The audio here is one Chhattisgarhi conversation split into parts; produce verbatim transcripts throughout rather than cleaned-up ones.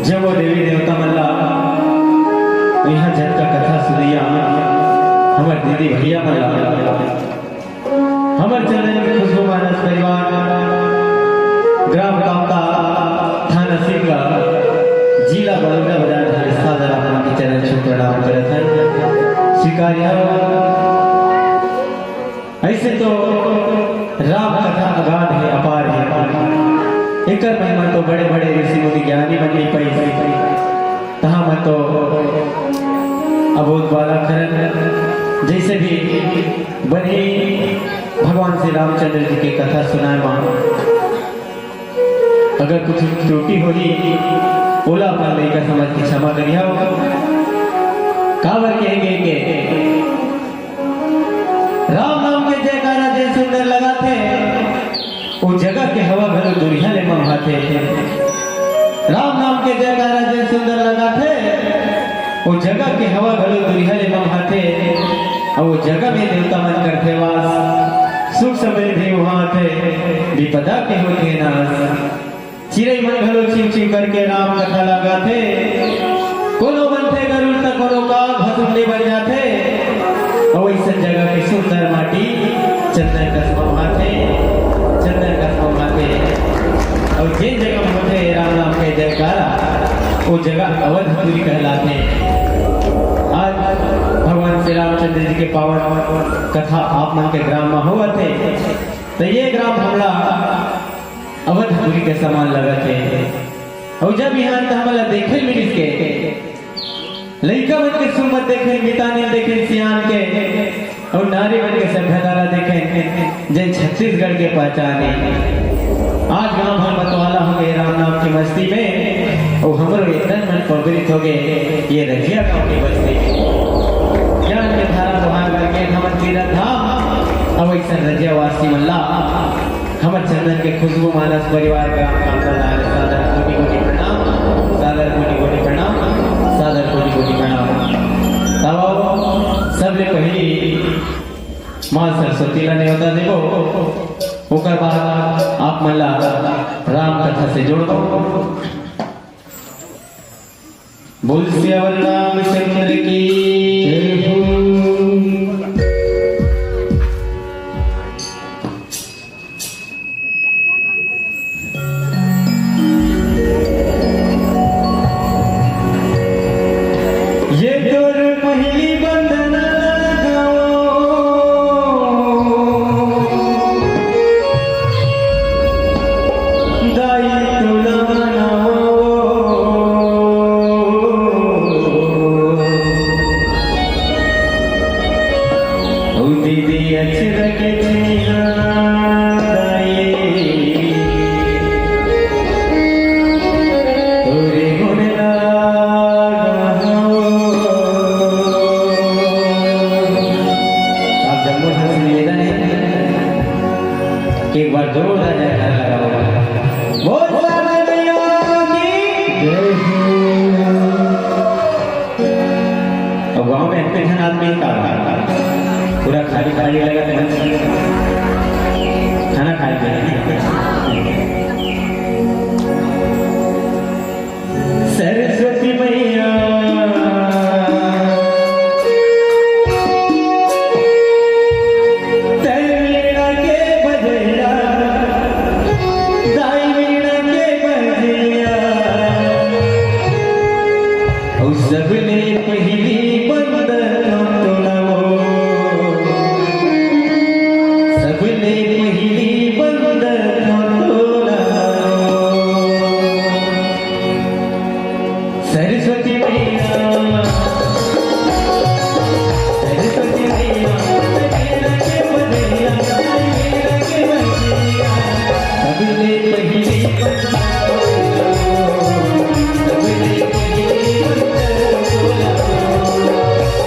जम्मो देवी देवता मन ला, इहाँ जतका कथा सुनइया हमर दीदी भैया मन ला, हमर चंदन के खुशबू मानस परिवार, ग्राम कामता, थाना सिमगा, जिला बलौदा बाजार, सादर आप मन के चरण छू प्रणाम करत हन। स्वीकार हे। अइसे तो राम कथा अगाध हे, अपार हे। एकर महिमा तो बड़े-बड़े ऋषि मुनि ज्ञानी मन नइ पाइस। तहाँ मैं तो अबोध बालक हरन, जइसे भी बनही भगवान श्री रामचंद्र जी के कथा सुनाए मा अगर कुछ त्रुटि होही, ओला अपन लइका समझ के क्षमा करिहव। काबर कहे गे के राम नाम के जयकारा जे सुंदर लगाथे, ओ जगह के हवा घलो दुरिहा ले ममहाथे। राम नाम के जयकारा जे सुंदर लगाथे, ओ जगह के हवा घलो दुरिहा ले ममहाथे। अउ ओ जगह में देवता मन करथे वास, सुख समृद्धि उहाँ आथे, विपदा के होथे नाश। चिरई मन घलो चिव चिव करके राम कथा ला गाथे। कोनो बनथे गरुड़ त कोनो काग भसुंडे बन जाथे। अउ अइसन जगह के सुंदर माटी चंदन कस ममहाथे, चंदन कस ममहाथे। अउ जेन जगह में होथे राम नाम के जयकारा, ओ जगह अवधपुरी कहलाथे। आज भगवान श्री रामचंद्र जी के पावन कथा आप मन के ग्राम में होवत हे, त ये ग्राम हमला अवधपुरी के समान लगत हे। अउ जब इहाँ त हमला देखे मिलिस के लइका मन के सुमत देखे, मितानिन देखे, सियान के अउ नारी मन के सभ्यता ला देखे, जे छत्तीसगढ़ के पहचान हे। आज गांव भर मतवाला हो गे राम नाम के मस्ती में, अउ हमरो ए तन मन पवित्र हो गे ये रजिया गांव के बस्ती में। ज्ञान के धारा बोहाय बर गे हमन तीरथ धाम, अउ अइसन रजिया वासी मन ला हमर चंदन के खुशबू मानस परिवार का सादर कोटि कोटि प्रणाम, सादर कोटि कोटि प्रणाम, सादर कोटि कोटि प्रणाम। तब सबले पहिली माँ सरस्वती ला नेवता देबो, ओकर बाद आप मन ला राम कथा से जोड़बो। बोल सियावर रामचंद्र की जय हो। ये तोर पहिली बंदना लगाओ, दाई तोला मनाओ। ओ दीदी अचरक जिया दाई, तोरे गुण गाहूं। आप जम्मो झन से निवेदन हे कि एक बार जोरदार जयकारा लगाओ। बोल सारना मैया की जय हो। अब गांव में इतने झन आदमी का पूरा खाली खाली लगत हे, खाना खाए के सरस्वती मैया, तैं वीणा के बजैया, दाई वीणा के बजैया। अउ सबले पहिली बंदन तोला वो, सबले पहिली बंदन तोला वो। सरस्वती मैया, सरस्वती मैया, सबले पहिली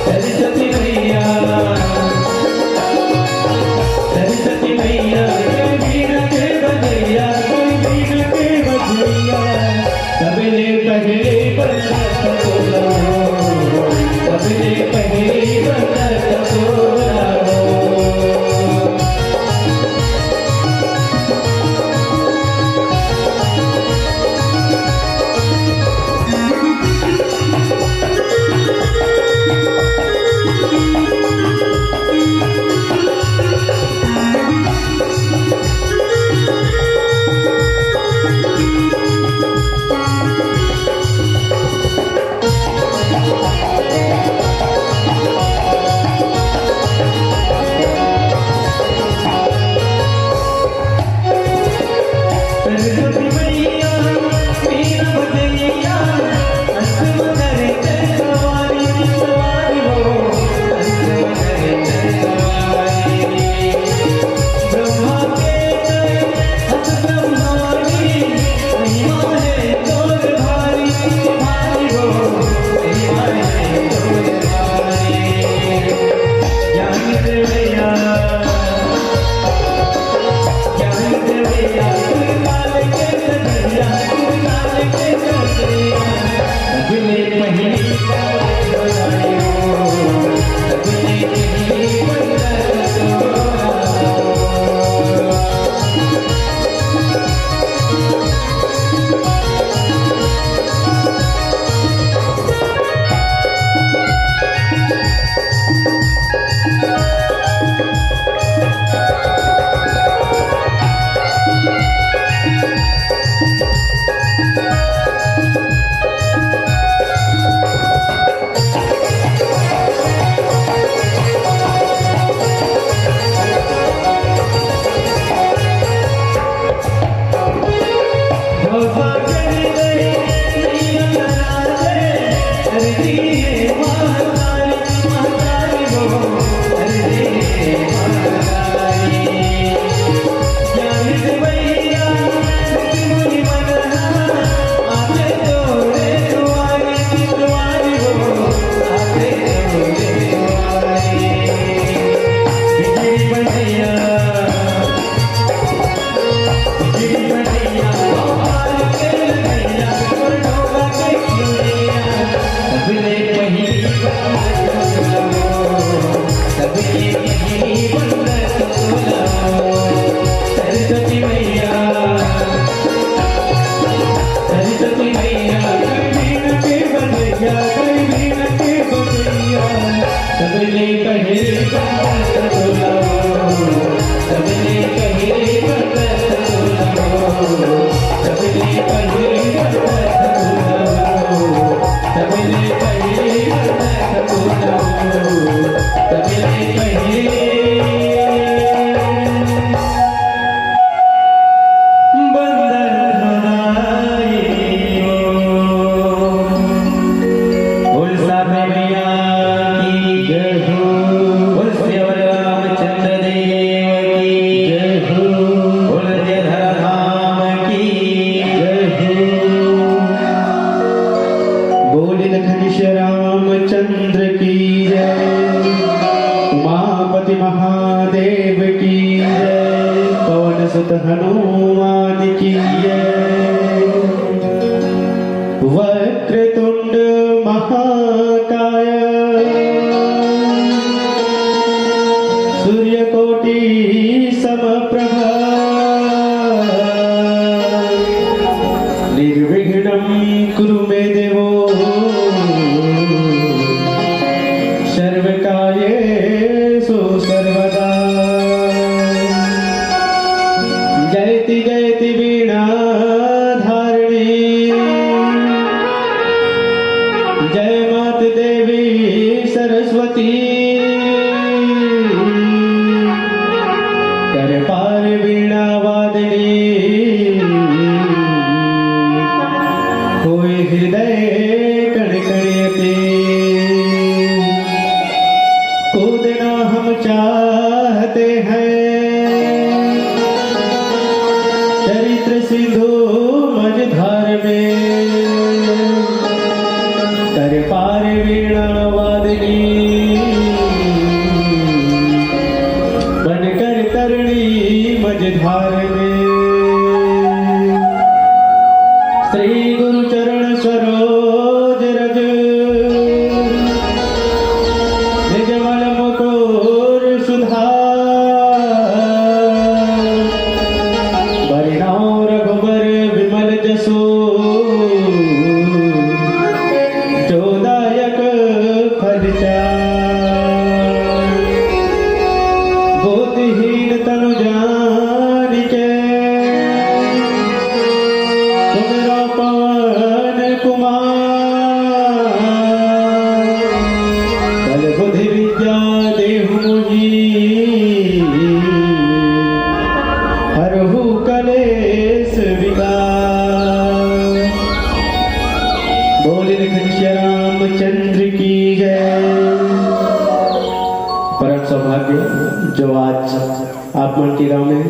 सरस्वती मैया, सरस्वती मैया, वीणा के बजैया, वीणा के बजैया। सबले पहिले बंदन तोला वो, सबले पहिले बंदन तोला वो। चंद्र की जय, उमापति महादेव की जय, पवन सुत हनुमान की जय। वक्रतुंड महाकाय, सूर्यकोटि समप्रभा, निर्विघ्नं कुरु मे देवो, सर्वकार्येषु सर्वदा। जयति जयति वीणा धारिणी, जय मात देवी सरस्वती, कर पार वीणा वादिनी, होए हृदय कण कण अति। कूदना हम चाहते हैं चरित्र सिंधु मझधार में, कर पार वीणा वादिनी, बनकर तरणी मझधार में। श्री गुरु चरण सरोज रज, निजमल मुकुर सुधार। बरनउँ रघुबर विमल जसु, जो दायक फल चार। बुद्धिहीन तनु जानिके, सुमिरउँ पवन कुमार। बल बुद्धि विद्या देहु मोहि, हरहु कलेस विकार। बोले घनश्याम रामचंद्र की जय। परम सौभाग्य जो आज आप मन के गांव में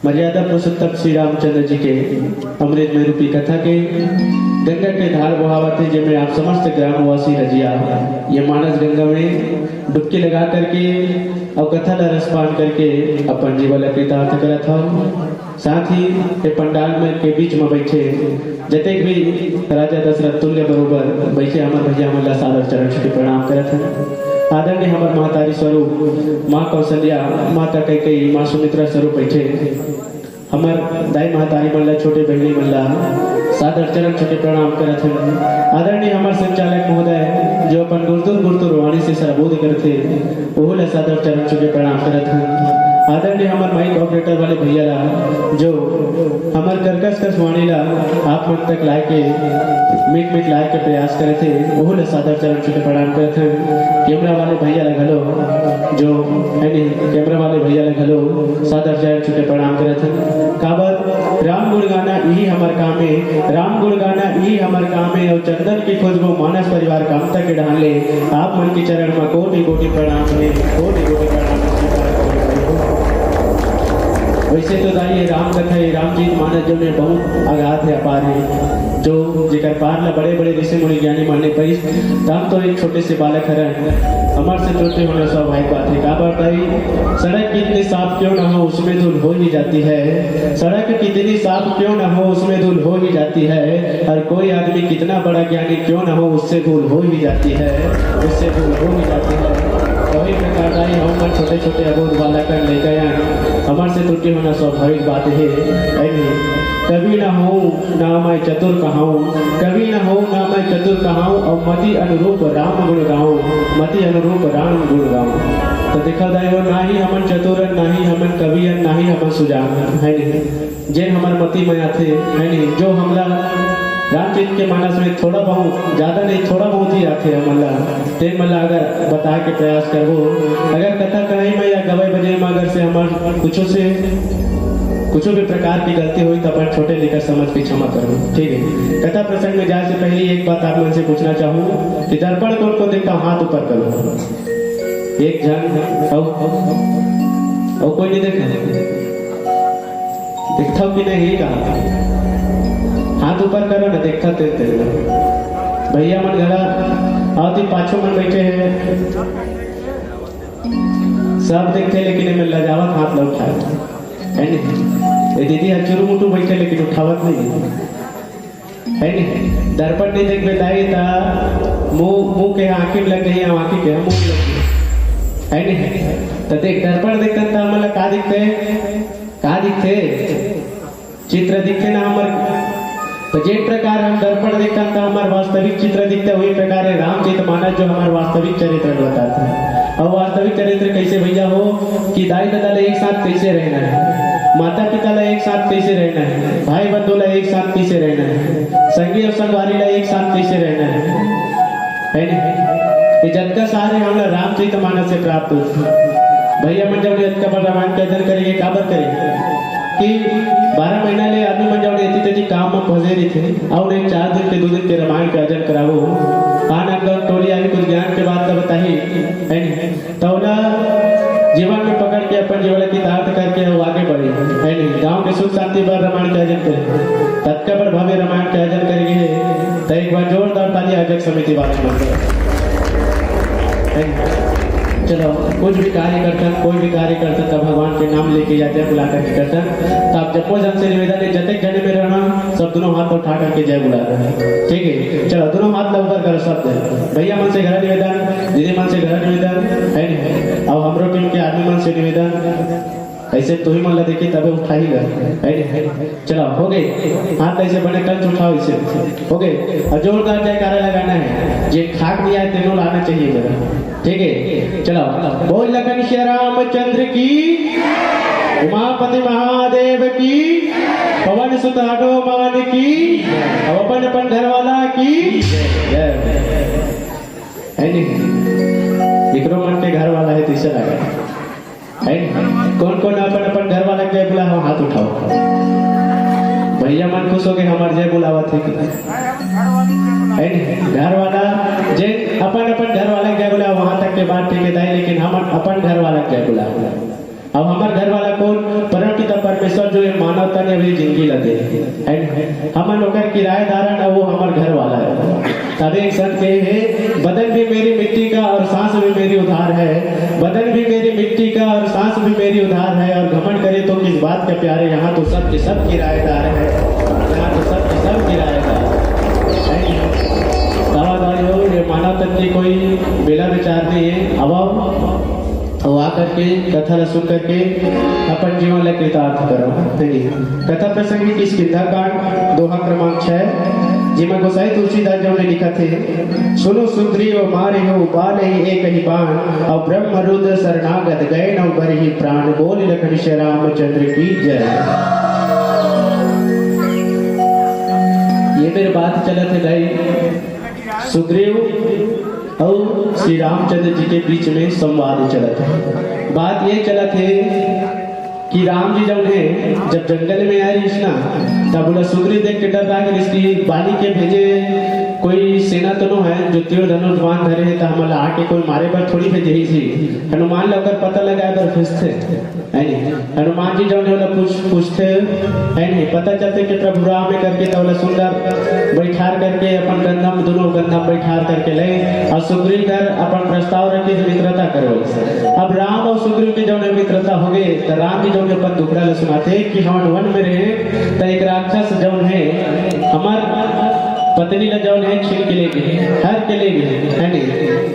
मर्यादा पुरुषोत्तम श्री रामचंद्र जी के अमृतमय रूपी कथा के गंगा के धार बोहावत हे, जेमे आप समस्त ग्रामवासी रजिया ये मानस गंगा में डुबकी लगा करके अउ कथा ला रसपान करके अपन जीवन ला कृतार्थ करत हव। साथ ही ये पंडाल में के बीच में बैठे जतेक भी राजा दशरथ तुल्य बरोबर बैठे हमर भैया मन ला सादर चरण छू के प्रणाम करत हन। आदरणीय हमर महतारी स्वरूप माँ कौशल्या, माता कैकेयी, माँ सुमित्रा स्वरूप बैठे हमर दाई महतारी मन ला, छोटे बहिनी मन ला सादर चरण छू के प्रणाम करत हन। आदरणीय हमर संचालक महोदय जो अपन गुरतुर गुरतुर वाणी से सरबोध करथे, ओहू ला सादर चरण छू के प्रणाम करत हन। आदरणीय हमर माइक ऑपरेटर वाले भैया ला, जो हमर करकस कस वाणी ला आप मन तक लाए के, मीठ मीठ लाए के प्रयास करत हे, ओहू ला सादर चरण छू के प्रणाम करत हन। कैमरा वाले भैया ला घलो, जो है नहीं, कैमरा वाले भैया ला घलो सादर चरण छू के प्रणाम करत हन। काबर राम गुण गाना इही हमर काम हे, राम गुण गाना इही हमर काम हे। अउ चंदन की खुशबू मानस परिवार कामता के डहान ले आप मन के चरण म कोटि कोटि प्रणाम हे, कोटि कोटि प्रणाम हे। वैसे तो दाई, ये राम कथा, ये रामचरित मानस जो में बहुत अगाध हे, अपार हे, जो जेकर पार ला बड़े बड़े ऋषि मुनि ज्ञानी मन नइ परिस, त हम तो एक छोटे से बालक हरन, हमर से त्रुटि होना स्वाभाविक बात हे। काबर दाई, सड़क कितनी साफ क्यों ना हो, उसमें धूल हो ही जाती है। सड़क कितनी साफ क्यों ना हो, उसमें धूल हो ही जाती है। और कोई आदमी कितना बड़ा ज्ञानी क्यों ना हो, उससे भूल हो ही जाती है, उससे भूल हो ही जाती है। वही प्रकार दाई, हम मन छोटे छोटे अबोध बालक हन, लइका हन, हमर से त्रुटि होना स्वाभाविक बात हे, है नहीं? कवि ना हो ना मैं चतुर कहाऊं, कवि न हों ना मैं चतुर कहाऊं, अउ मति अनुरूप राम गुण गाऊं, मति अनुरूप राम गुण गाऊं। त देखव दाई हो, ना ही हमन चतुर हन, ना ही हमन कवि हन, ना ही हमन सुजान हन, है नहीं? जेन हमर मति में आथे, है नहीं? जो हमला रामचरित के मानस में थोड़ा बहुत, ज्यादा नहीं, थोड़ा बहुत ही आथे हमन ला, तेन मन ला अगर बताए के प्रयास करबो, अगर कथा कहई में या गवई बजई में अगर से हमर कुछो से कुछो भी प्रकार की गलती होही त अपन छोटे लइका समझ के क्षमा करहू, ठीक है। कथा प्रसंग में जाए से पहले एक बात आप मन से पूछना चाहूँ कि दर्पण कोन कोन देखता हो, हाथ ऊपर करो। एक झन, अउ, अउ कोई नहीं देखा? देखता हो कि नहीं, यही कहा, हाथ ऊपर करो ना, देखता तेरे तेरे। भैया मन घला आवती, पाछू मन बैठे हैं, सब देखते, लेकिन एमे लजावत हाथ ला उठाए है नहीं। ये दीदी हर चुरू मुटू बैठे, लेकिन उठावत नहीं है, है नहीं। दर्पण नहीं देखबे दाई ता मुंह, मुंह के आंखी में लग गई, आंखी के मुंह में लग गई, है नहीं। तो देख, दर्पण देखते तो हमला का दिखते, का दिखथे? चित्र दिखथे ना हमर। तो जेन प्रकार हम दर्पण देखथन, तो हमर वास्तविक चित्र दिखथे, वही प्रकार है रामचरित मानस, जो हमर वास्तविक चरित्र ल बताथे। और वास्तविक चरित्र कैसे भैया हो कि दाई ददा ला एक साथ कैसे रहना है, माता पिता ला एक साथ कैसे रहना है, भाई बंधु ला एक साथ कैसे रहना है, संगी और संगवारी ला एक साथ कैसे रहना है, है ना? ये जतका सारे हमला रामचरित मानस से प्राप्त होथे। भैया मन जब जतका बार रामायण के अध्ययन करेंगे, काबर करेंगे कि बारह महीना ले आदमी मन जब एती तेती काम में फंसे रहिथे, और एक चार दिन के, दो दिन के रामायण के अध्ययन करावो, आन आन गाँव टोली आके कुछ ज्ञान के बात तो बताही, है नहीं? तो ओला जीवन में पकड़ के अपन जीवन ला कृतार्थ करके वो आगे बढ़े, है नहीं? गाँव के सुख शांति पर रामायण के अध्ययन करे, ततका बड़ भव्य रामायण के अध्ययन करेंगे, तो एक बार जोरदार ताली आयोजक समिति वाले मन बर। चलो, कुछ भी कार्य करथन, कोई भी कार्य करथन, तब भगवान के नाम लेके या जय बुला करके करथन। तो आप जम्मो जन से निवेदन है, जतेक जने में रहना, सब दोनों हाथ उठा करके जय बुला रहे हैं। ठीक है, चलो, दोनों हाथ ला ऊपर करो सब जन। भैया मन से घला निवेदन, दीदी मन से घला निवेदन, है नहीं? अब हमरो टीम के आदमी मन से निवेदन, ऐसे तो ही मन ला देखी तबे उठाही गा, है नहीं? चलो, हो गए। हाथ ऐसे बने, कंठ उठाओ इसे। हो गए। और जोरदार जयकारा लगाना है। जे खाक दिया है, तेनो लाना चाहिए जरा। ठीक है, चलो। बोल लखन सिया रामचंद्र की, उमापति महादेव की, पवन सुत हनुमान की, और अपन अपन घर वाला की जय। है नहीं? एकरो मन के घर वाला है, तो इसे लगा। है? कौन कौन अपन अपन घर वाला के जय बुला हो, हाथ उठाओ। भैया मन खुश हो गए, हमार जय बुलावत है कि। है नहीं? घर वाला जे अपन अपन घर वाला के जय बुला, वहां तक के बात ठीक है दाई, लेकिन हम अपन घर वाला के जय बुला। अब हमार घर वाला कौन? परमपिता परमेश्वर, जो ये मानव तन अभी जिंदगी ला दे, है नहीं? हमन ओकर किराएदार हन, वो हमार घर वाला है। तबे एक संत कहे है, "बदन भी मेरी मिट्टी का और सांस भी मेरी उधार है, बदन भी मेरी मिट्टी का और सांस भी मेरी उधार है, और घमंड करे तो किस बात का प्यारे, यहाँ तो सब के सब किराएदार है, यहाँ तो सब के सब किराएदार है।" दावा दाई हो, ये मानव तन की कोई बेला विचार नहीं है। अब आओ, अउ आकर के कथा ला सुन करके अपन जीवन ला कृतार्थ करो। देखिए, कथा प्रसंग किष्किंधा कांड, दोहा क्रमांक छह, जेमा गोसाई तुलसीदास जौन हे लिखत हे, "सुनो सुग्रीव मारे हो बाल ही एक ही बाण, और ब्रह्म रुद्र शरणागत गए न बरही प्राण।" बोल लखन श्री रामचंद्र की जय। ये मेरे बात चलत हे भाई, सुग्रीव अउ श्री रामचंद्र जी के बीच में संवाद चलत हे। बात ये चलत हे कि राम जी जौन हे, जब जंगल में आए रहिस ना, तब ओला सुग्रीव देख के डर रहा कि इसकी बाली के भेजे कोई सेना तो नो है जो तीर धनुष बाण धरे हे, तो हमला आके कोई मारे बर थोड़ी भेजे ही थी। हनुमान ला ओकर पता लगाए बर भेजथे। है नहीं? हनुमान जी जौन हे ओला पूछ, पूछथे, है नहीं? पता चलथे कि प्रभु राम हे करके, त ओला सुंदर बैठार करके अपन कंधा म, दोनों कंधा म बैठार करके ले, अउ सुग्रीव कर अपन प्रस्ताव रखे, मित्रता करो। अब राम अउ सुग्रीव के जौन हे मित्रता हो गए, त राम जी जौन हे अपन दुखड़ा ला सुनाथे कि हमन वन में रहे, त एक राक्षस जौन हे हमर पत्नी ला जौन हे छीन के ले गए, हर के ले गए, है नहीं?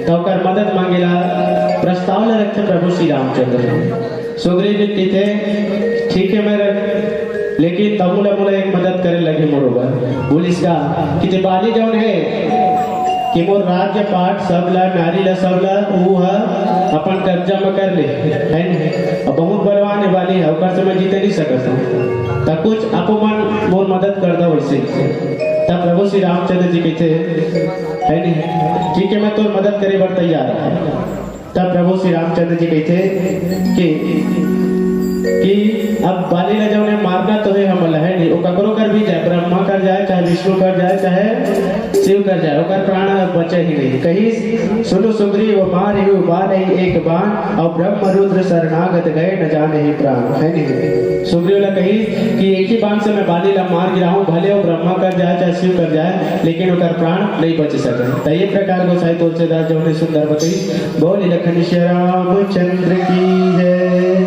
त ओकर मदद मांगेला, प्रस्ताव ला रखथे प्रभु श्री रामचंद्र। सुग्रीव जी कहिथे, "ठीक है, मैं रख-, लेकिन तहूँ ला मोला एक मदद करे लगे मोर ऊपर।" बोलिस का कि ते बाली जौन हे कि मोर राज्य पाट सब ला, नारी ला, सब ला, वो ह अपन कब्जा में कर ले, है न? अब बहुत बलवान हे बाली ह, ओकर से मैं जीते नहीं सकत हूँ। त कुछ अपो मन मोर मदद कर दो वैसे। तब प्रभु श्री रामचंद्र जी कहिथे, "है नहीं, ठीक है, मैं तोर मदद करे बर तैयार हूँ।" तब प्रभु श्री रामचंद्र जी कहिथे कि, कि अब बाली ला जौन हे मारना तो हे हमला, है नहीं, वो ककरो कर भी जाए, ब्रह्मा कर जाए, चाहे विष्णु कर जाए, चाहे शिव कर जाए, ओकर प्राण बचे ही नहीं। कहिस, "सुनु सुग्रीव मारिहु बानहि एक बान, अउ ब्रह्म रुद्र शरणागत गए न जाने ही प्राण।" है नहीं? सुग्रीव ला कहिस कि एक ही बान से मैं बाली ला मार गिराहूं, भले वो ब्रह्मा कर जाए चाहे शिव कर जाए, लेकिन ओकर प्राण नहीं बच सके। तो ये प्रकार गोसाई तुलसीदास जो ने सुंदर बताई। बोली लखन श्री रामचंद्र की जय।